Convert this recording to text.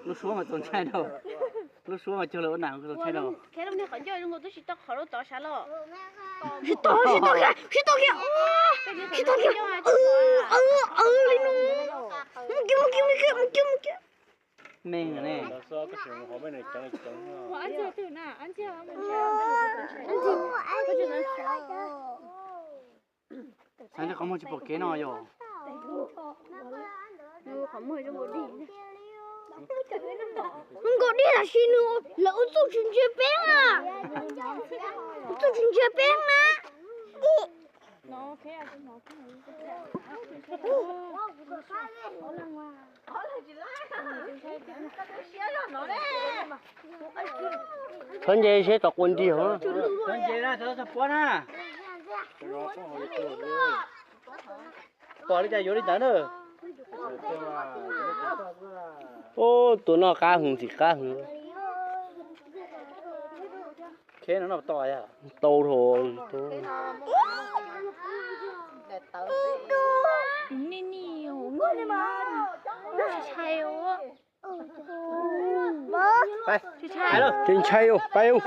Lub suab mas txaus ntshai dhau. Lub suab mas cuag lawv ua nas txaus ntshai dhau. Qhov ncauj zoo nkaus twb tsis tau qhov lub tod sav los. Tsis tau, tsis tau kiag, tsis tau kiag, tsis tau kiag. Li no. Mus kiag, mus kiag, mus kiag, mus kiag, mus kiag. Meej ne. Xav ntshe qhov muag tsis pom kev no yog. Zoo nkaus dig tab sis nws, lawv ua txuj tsis ntsia peb na. Ua txuj tsis ntsia peb na. Txhob nce seb tau qua nrig hov. Txhob nce na, txhob puab na. Pom li cas yuav li ntawd na. Ub, tus no qab heev, ntxim qab heev. Kheb no noj tau, tau dhau. Tsis ntshai, pais.